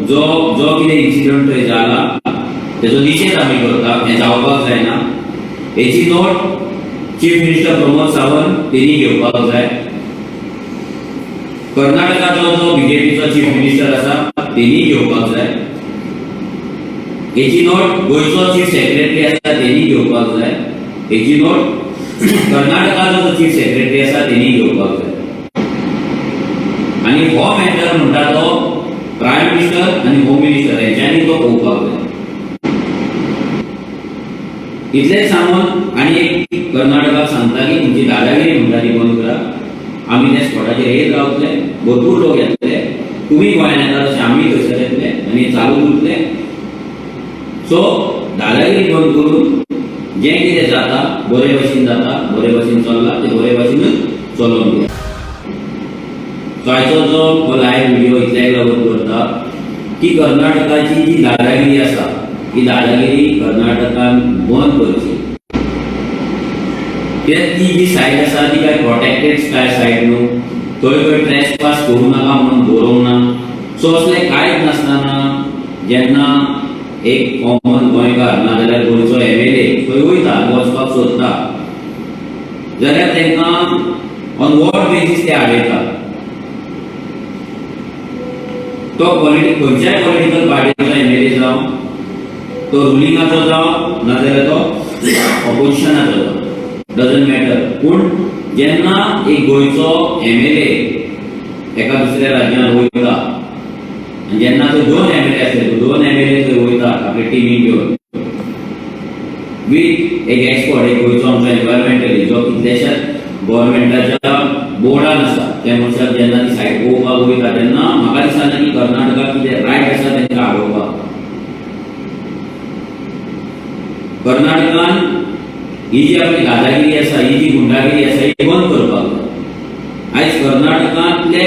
जो जो कितें इन्सिडंट थंय जाला तेजो निशेध आमी करता. हें जावपाक जायना. हेची note chief minister Pramod Sawant तेणी घेवपाक जाय. कर्नाटकाचो जो बीजेपीचो चीफ मिनिस्टर आसा तेणी घेवपाक जाय. हेची नोट गोंयचो चीफ सेक्रेटरी आसा तेणी घेवपाक जाय. हेची नोट कर्नाटकाचो जो चीफ सेक्रेटरी आसा तेणी घेवपाक जाय. आनी हो मॅटर म्हणटा तो प्रायम मिनिस्टर आनी होम मिनिस्टर हेंच्यांनी तो पळोवपाक जाय. इतलेंच सांगून आनी एक कर्नाटकाक सांगता की तुमची दादागिरी म्हणटा ती बंद करा. आमी त्या स्पॉटाचेर येत रावतले, भरपूर लोक येतले, तुमी गोंयांत येता तशें आमी थंयसर येतले आनी चालू उरतले. सो दादागिरी बंद करून जें कितें जाता बरे भाशेन जाता, बरे भाशेन चल्लां तें बरे भाशेनूच चलोवन घेया. सो आयचो जो हो लायव्ह व्हिडिओ इतल्याक लागून करता की कर्नाटकाची जी दादागिरी आसा ही दादागिरी कर्नाटकान बंद करची. कित्याक ती जी सायड आसा ती काय प्रोटेक्टेड सायड न्हू, थंय खंय ट्रेस पास करूं नाका म्हणून बरोवंक ना. सो असलें कांयच नासतना जेन्ना एक कॉमन गोंयकार नाजाल्यार गोंयचो एमएलए खंय वयता, वचपाक सोदता जाल्यार तांकां ऑन what basis ते आडयता. तो खंयच्याय पॉलिटिकल पार्टीचो एमएलए जावं, तो रुलिंगाचो जावं नाजाल्यार तो ऑपोजिशनाचो जावं, डजंट मॅटर. पूण जेन्ना एक गोंयचो एमएलए एका दुसऱ्या राज्यांत वयता आनी जेन्ना थंय दोन एमएलए आसले, दोन एमएलए थंय वयता आपले टिमीक घेवन वीथ एक एक्सपर्ट, एक गोंयचो आमचो एनवायरमेंटली जो कितल्याशाच गव्हर्मेंटाच्या बोर्डान आसा, त्या मनशाक जेन्ना ती सायड पळोवपाक वयता तेन्ना म्हाका दिसना की कर्नाटकाक कितें रायट आसा तांकां आडोवपाक. कर्नाटकान ही जी आपली दादागिरी आसा, ही जी गुंडागिरी आसा, ही बंद करपाक जाय. आयज कर्नाटकांतले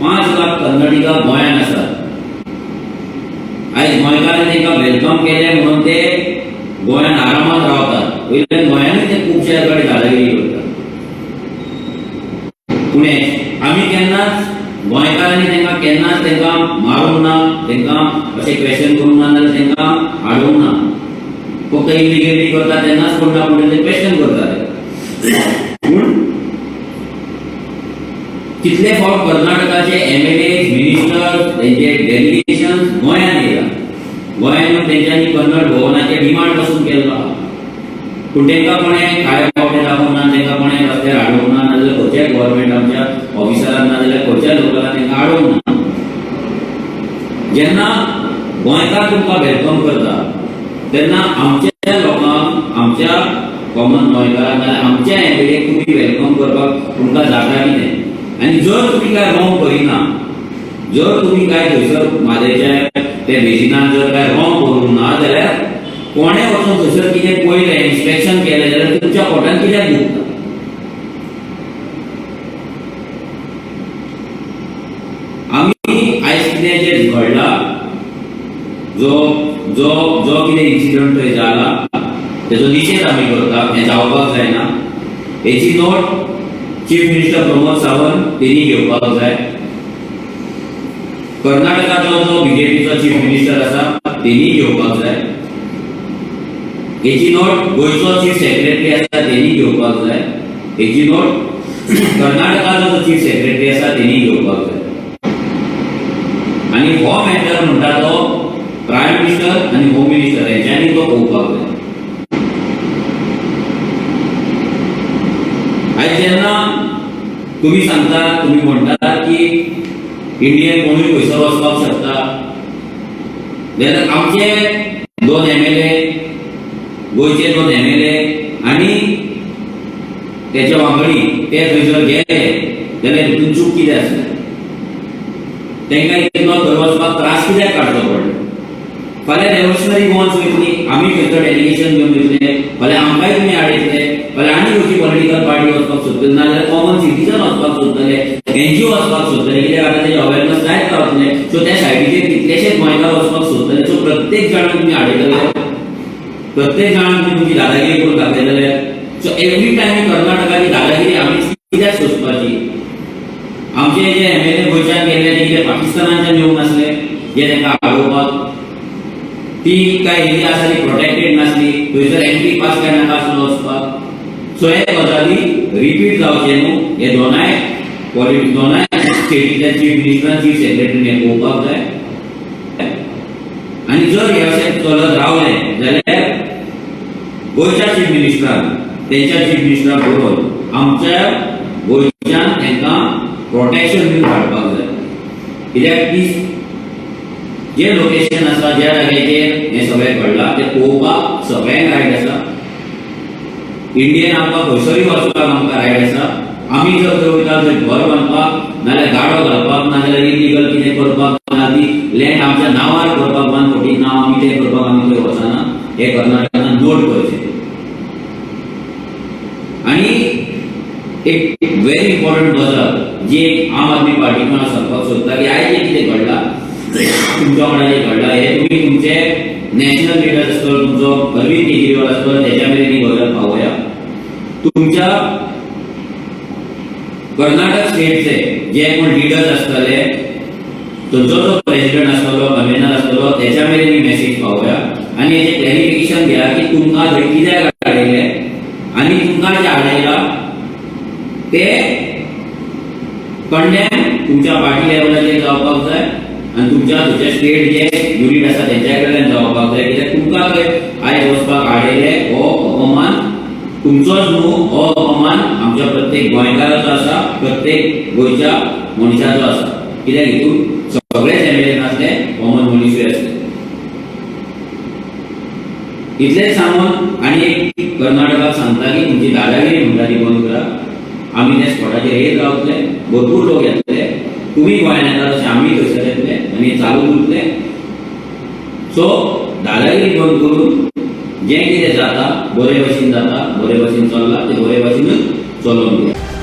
5 लाख कर्नाटिका गोंयांत आसात. आयज गोंयकारांनी तांकां welcome केलें म्हणून ते गोंयांत आरामात रावतात. वयल्यान गोंयांतूय ते खुबशे कडेन दादागिरी करतात. पूण आमी केन्नाच गोंयकारांनी तांकां केन्नाच तांकां मारूंक ना, तांकां अशें क्वेश्चन करूंक ना, नाजाल्यार तांकां हाडूंक ना. फक्त इलिगली करता तेन्नाच कोण ना कोण ते क्वेश्चन करताले. पूण कितले फावट कर्नाटकाचे एमएलए, मिनिस्टर, तेंचे डेलिगेशन गोंयांत येयला. गोंयांत येवन तेंच्यांनी कन्नड भवनाचे डिमांड पासून केल्लो आहा. पूण तांकां कोणें काळे पावटे दाखोवंक ना, तांकां कोणें रस्त्यार हाडूंक ना, नाजाल्यार खंयच्याय गव्हर्मेंट आमच्या ऑफिसरान नाजाल्यार खंयच्याय लोकांक तांकां हाडूंक ना. जेन्ना गोंयकार तुमकां welcome करता तेन्ना आमच्या लोकांक, आमच्या कॉमन गोंयकारांक नाजाल्यार आमच्या एमएलए तुमी welcome करपाक तुमकां जाता कितें? आनी जर तुमी काय रॉंग करिना, जर तुमी काय थंयसर म्हादयच्या त्या बेजिनान जर काय रॉंग करूंक ना जाल्यार कोणें वचून थंयसर कितें पळयलें, इन्स्पेक्शन केलें जाल्यार तुमच्या पोटान कित्याक दुखता? आमी आयज कितें जें घडलां, जो जो जो कितें इन्सिडंट थंय जाला तेजो निशेध आमी करता. हें जावपाक जायना. हेची note chief minister Pramod Sawant तेणी घेवपाक जाय. कर्नाटकाचो जो बीजेपीचो चीफ मिनिस्टर आसा तेणी घेवपाक जाय. हेची नोट गोंयचो चीफ सेक्रेटरी आसा तेणी घेवपाक जाय. हेची नोट कर्नाटकाचो जो चीफ सेक्रेटरी आसा तेणी घेवपाक जाय. आनी हो मॅटर म्हणटा तो प्रायम मिनिस्टर आनी होम मिनिस्टर हेंच्यांनी तो पळोवपाक जाय. आयज जेन्ना तुमी सांगतात, तुमी म्हणटात की इंडियन कोणूय खंयसर वचपाक शकता, जाल्यार आमचे 2 एमएलए, गोंयचे 2 एमएलए आनी तेच्या वांगडी ते थंयसर गेले जाल्यार हितून चूक कितें आसलें? तांकां इतलो थंय वचपाक त्रास कित्याक काडचो पडलो? फाल्यां रेव्होल्युशनरी गोवन्स वयतली, आमी खंयचो डेलिगेशन घेवन वयतले, फाल्यां आमकांय तुमी आडयतले, फाल्यां आनी खंयची पॉलिटिकल पार्टी वचपाक सोदतली, नाजाल्यार कॉमन सिटीजन वचपाक सोदतले, एनजीओ वचपाक सोदतले, कित्याक आतां तेजें अवेरनस जायत रावतलें. सो त्या सायडीचेर कितलेशेच गोंयकार वचपाक सोदतले. सो प्रत्येक जाणांक तुमी आडयतले, प्रत्येक जाणांक तुमी तुमची दादागिरी करून दाखयतले. सो एवरी टायम कर्नाटकाची दादागिरी आमी कित्याक सोंसपाची? आमचे जे एमएलए गोंयच्यान गेल्ले ते कितें पाकिस्तानाच्यान येवंक नासले जे तांकां आडोवपाक एरिया आसा ती प्रोटेक्टेड नासली, थंयसर एंट्री पास काय नाका आसलो वचपाक. सो हे गजाली रिपीट जावचे न्हू, हे दोनाय दोनाय स्टेटीच्या चीफ मिनिस्टरान चीफ सेक्रेटरीन हें पळोवपाक जाय. आनी जर हे अशें चलत रावलें जाल्यार गोंयच्या चीफ मिनिस्टरान तेंच्या चीफ मिनिस्टराक बरोवन आमच्या गोंयच्यान तांकां प्रोटेक्शन दिवन हाडपाक जाय. कित्याक ती जे लोकेशन आसा ज्या जाग्याचेर हें सगळें घडलां तें पळोवपाक सगळ्यांक रायट आसा. इंडियन आमकां खंयसरूय वचपाक आमकां रायट आसा. आमी जर थंय वयता थंय घर बांदपाक नाजाल्यार गाडो घालपाक नाजाल्यार इलिगल कितें करपाक ना ती लँड आमच्या नांवार करपाक 114 नांव आमी तें करपाक आमी थंय वचना, हें कर्नाटकान नोट करचें. आनी एक व्हेरी इम्पॉर्टंट गजाल जी एक आम आदमी पार्टीक हांव सांगपाक सोदता की आयज जें कितें घडलां तुमच्या वांगडा जें घडलां हें तुमी तुमचे नॅशनल लिडर आसतलो, तुमचो अरविंद केजरीवाल आसतलो, तेच्या मेरेन ही गजाल पावया. तुमच्या कर्नाटक स्टेटचे जे कोण लिडर्स आसतले, थंयचो जो प्रेसिडेंट आसतलो, कन्वेनर आसतलो, तेच्या मेरेन ही मॅसेज पावया आनी हेजें क्लॅरिफिकेशन घेया की तुमकां थंय कित्याक हाडयलें आनी तुमकां जें हाडयलां ते कंडेम तुमच्या पार्टी लेवलाचेर जावपाक जाय आनी तुमच्या थंयचे स्टेट जे युनीट आसा तेंच्या कडल्यान जावपाक जाय. कित्याक तुमकां थंय आयज वचपाक हाडयलें हो अपमान तुमचोच न्हू, हो अपमान आमच्या प्रत्येक गोंयकाराचो आसा, प्रत्येक गोंयच्या मनशाचो आसा. कित्याक हितून सगळेच एमएलए नासले, कॉमन मनीसूय आसले. इतलेंच सांगून आनी एक कर्नाटकाक सांगता की तुमची दादागिरी म्हणटा ती बंद करा. आमी त्या स्पॉटाचेर येत रावतले, भरपूर लोक येतले, तुमी गोंयांत येता तशें आमी थंयसर येतले आनी हें चालू उरतलें. सो दादागिरी बंद करून जें कितें जाता बरे भशेन जाता, बरे भशेन चल्लां तें बरे भशेनूच चलोवन दिया.